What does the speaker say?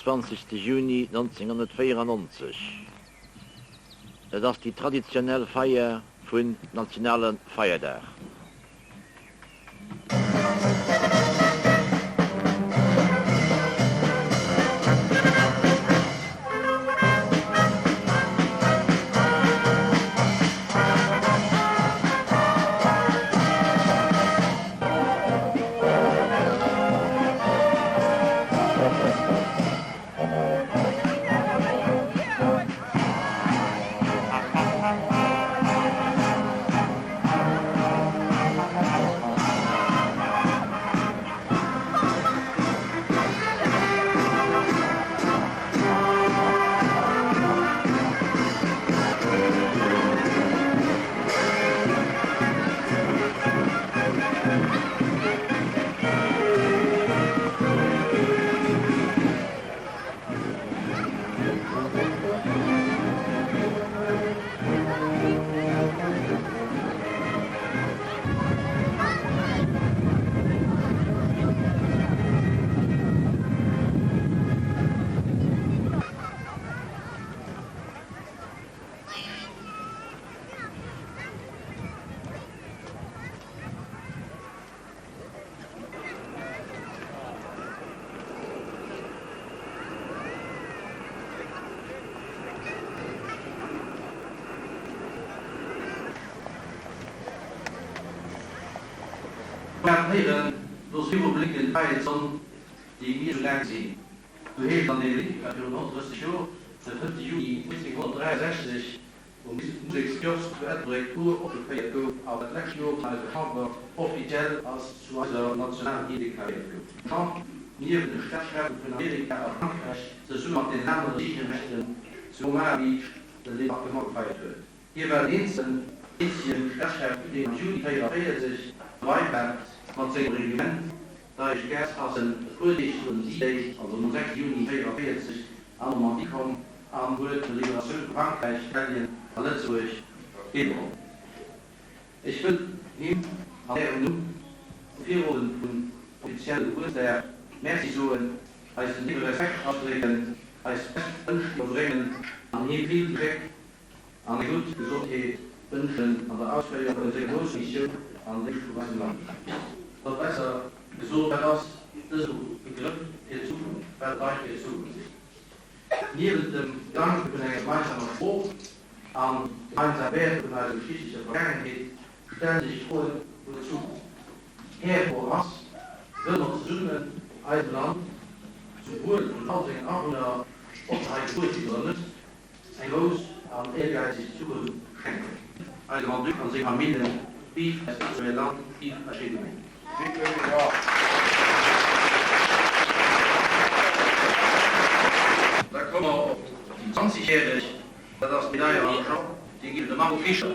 24. Juni 1994. Et ass déi traditionell Feier vun nationale Feierdag. Waart héieren, looss viru blénken d'Fräiheet d'Sonn, déi mir sou laang gesinn. Sou heescht an deem Lidd, wat virun 130 Joer, de 5 Juni 1863, um Musekskiosk zu Ettelbréck uropgeféiert gouf a dat lescht Joer vun eiser Chamber offiziell als zu eiser Nationalhymn deklaréiert gouf. Trump, niewent de Staatscheffen vun Amerika a Frankräich, zesumme mat den anere Siegrechten zu Omaha Beach den Debarquement gefeiert huet. Hie war den eenzegen eenzegen Staatschef, deen am Juni 44 dobei war mat sengem Regiment d'Eich Gastassen e puer Deeg no dem D-Day, also nom 6 Juni 44, an Normandie komm an huet un der Liberatioun vu Frankräich, Belgien a Lëtzebuerg deelgeholl. Ech wëll him an Ärem Numm um Virowend vum offizielle Gebuertsdag Merci soen, eis den déiwe Respekt ausdrécken, eis bescht Wënsch iwwerbréngen an him vill Gléck an eng gutt Gesondheet wënschen an der Ausféierung vun senger grousser Missioun am Déngscht vun eisem Land. Oder besser gesot, wat ass dëse Begrëff fir d'Zukunft? Wat bedeit fir d'Zukunft? Niewent dem Gedanke vun enger gemeinsamer Sprooch an gemeinsam Wäerter vun eiser geschichtlecher Vergaangenheet stellen sech d'Froen vun der Zukunft. D'Kärfro ass, Wëlle mer zesummen eisem Land, zum Wuel vun all sengen Awunner, ob se hei gebuer sinn oder net, eng grouss an éiergäizeg Zukunft schenken? Eise Grand-Duc an seng Familljen, Vive eist Lëtzebuerger Land, vive eis schéi Gemeng! Da komme mer op déi 20 järeg, dat ass d'Médaille Argent, déi geet un de Marco Fischer.